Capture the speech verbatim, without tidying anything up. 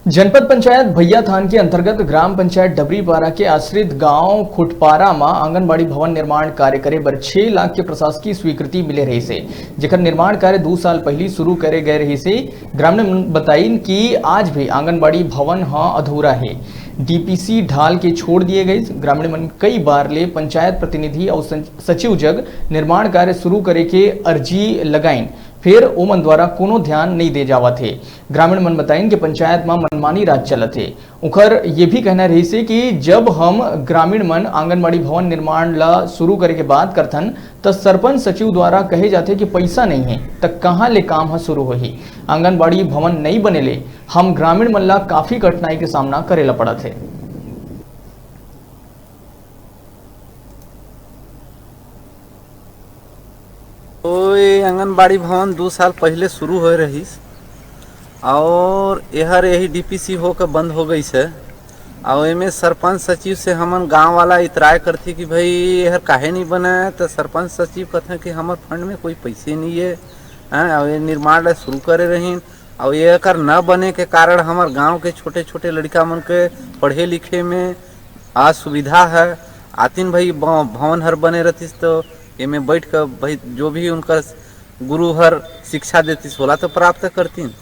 जनपद पंचायत भैयाथान के अंतर्गत ग्राम पंचायत डबरीपारा के आश्रित गांव खुटपारा म आंगनबाड़ी भवन निर्माण कार्य करे बर छह लाख के प्रशासकीय स्वीकृति मिले रहिस हे, जेकर निर्माण कार्य दू साल पहिली शुरू करे गए रहिस हे। ग्रामीण मन बताइन कि आज भी आंगनबाड़ी भवन ह अधूरा हे, डीपीसी ढाल के छोड़ दिए गइस। ग्रामीण मन कई बार ले पंचायत प्रतिनिधि अउ सं-, सचिव जग निर्माण कार्य शुरू करे के अर्जी लगाइन, फेर ओमन द्वारा कोनो ध्यान नइ दे जावत हे। ग्रामीण मन बताइन कि पंचायत म मनमानी राज चलत हे। उखर ये भी कहना रहिस हे कि जब हम ग्रामीण मन आंगनबाड़ी भवन निर्माण ला शुरू करे के बात करथन, त सरपंच सचिव द्वारा कहे जाथे कि पइसा नइ हे, त कहां ले काम ह शुरू होही? आंगनबाड़ी भवन नइ बने ले हम ग्रामीण मन ला काफी कठिनाई के सामना करे ला पड़त हे। तो ये आंगनबाड़ी भवन दू साल पहिले शुरू होए रहिस और एहर यही डीपीसी होकर बंद हो गइस हे। और एमे सरपंच सचिव से हमन गांव वाला इतराय करथी कि भाई एहर काहे नहीं बने, तो सरपंच सचिव कहथे कि हमर फंड में कोई पैसे नहीं है, हैं, और ये निर्माण ला शुरू करे रहिन और ये एकर न बने के कारण हमर गांव के छोटे छोटे लड़का मन के पढ़े लिखे में असुविधा है। आतिन भाई ब-, भवन हर बने रहतिस तो एमे बैठ कर भाई जो भी उनकर गुरु हर शिक्षा देतिस ओला तो प्राप्त करतिन।